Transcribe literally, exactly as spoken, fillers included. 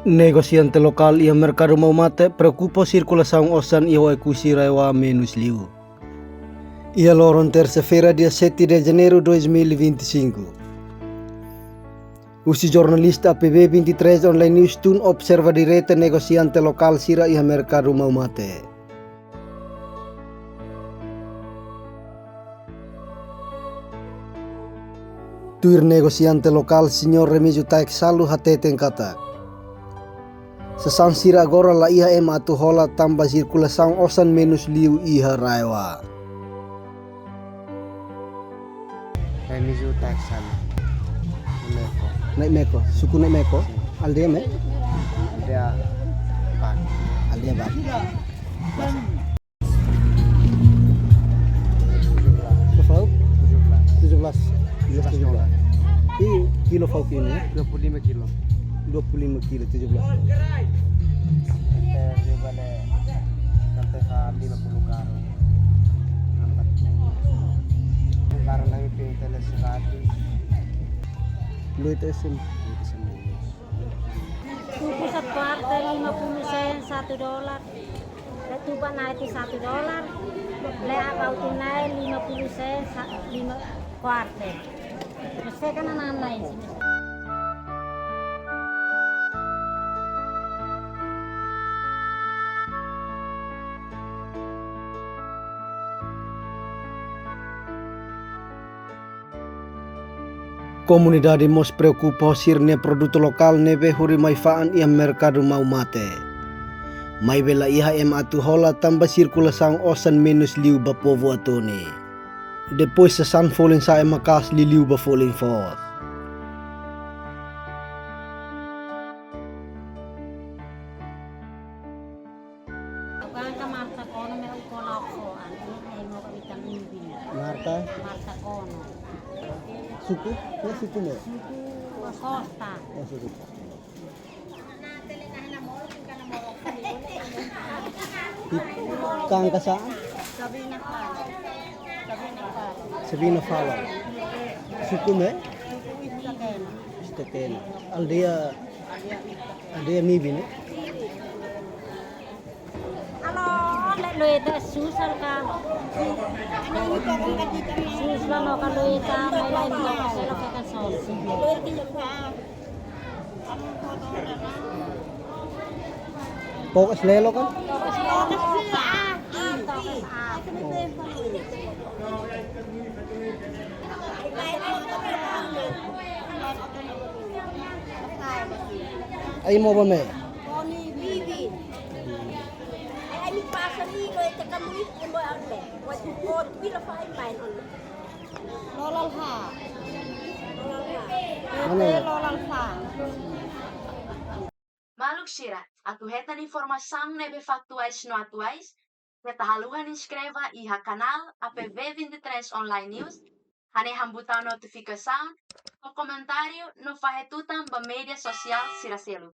Negosiante lokál iha merkadu Maumate preokupa sirkulasaun osan iha Oe-Kusi RAEOA menus liu. Iha loron tersa-feira, dia sete de janeiro dois mil e vinte e cinco, husi jornalista A P B vinte e três Online News tun observa direta negosiante lokál sira iha merkadu Maumate. Tuir negosiante lokál, Señór Remígio Taek Salu hateten katak sasán sira agora la iha ema atu hola tanba sirkulasaun osan menus liu iha RAEOA. Remígio Taek Salu. Meko. Naimeko, suku Naimeko. Sin. Aldeia ne'e? Aldeia Bak. Aldeia Bak. Fa'uk? Tujuh belas. Tujuh belas. Tujuh belas, tujuh belas. Ih, kilo fa'uk ini, ya? Dua puluh lima kilo. Dua puluh lima kilo, tujuh belas. Ente beli balik sampai ke lima puluh karung. Empat puluh. Karung lagi pintel seratus. Lu itu S M. Itu semua. Suku satu kuarter lima puluh sen, satu dolar. Tuba naik di satu dolar. Le apa itu naik lima puluh sen, sa-, lima kuarter. Terus saya kan anak lain sini. Komunidade mós preokupa ho sira-nia produtu lokál ne'ebé hori mai fa'an iha merkadu Maumate. Maibé la iha ema atu hola tanba sirkulasaun osan menus liu ba povu Atoni. Depois sasán folin sa'e maka'as liuliu ba folin foos. Agora ka Marta Kono me uko la ko an, e mo ka vitamin B. Marta? Marta Kono. Suku? Ya, suku ne'e? Suku Costa. Oh, suku Costa. Kan kasaan? Sabina Fala. Sabina Fala. Sabina Fala. Suku ne'e? Suku Itakena. Itakena. Aldeia, aldeia Mibi ne'e? Alo, le loita susar ka. Susar no ka loita, mai lai no ka selo ka kan sol. Pokok selelo kan? Ai mo ba me? Lolal ha. Mana ya? Lolal ha. Maluk sira, atu hetan informasaun ne'ebé faktuais no atuais, keta haluha inskreve iha kanál A P B vinte e três Online News, hanehan butaun notifikasaun, fó komentáriu no fahe tutan ba média sosiál sira seluk.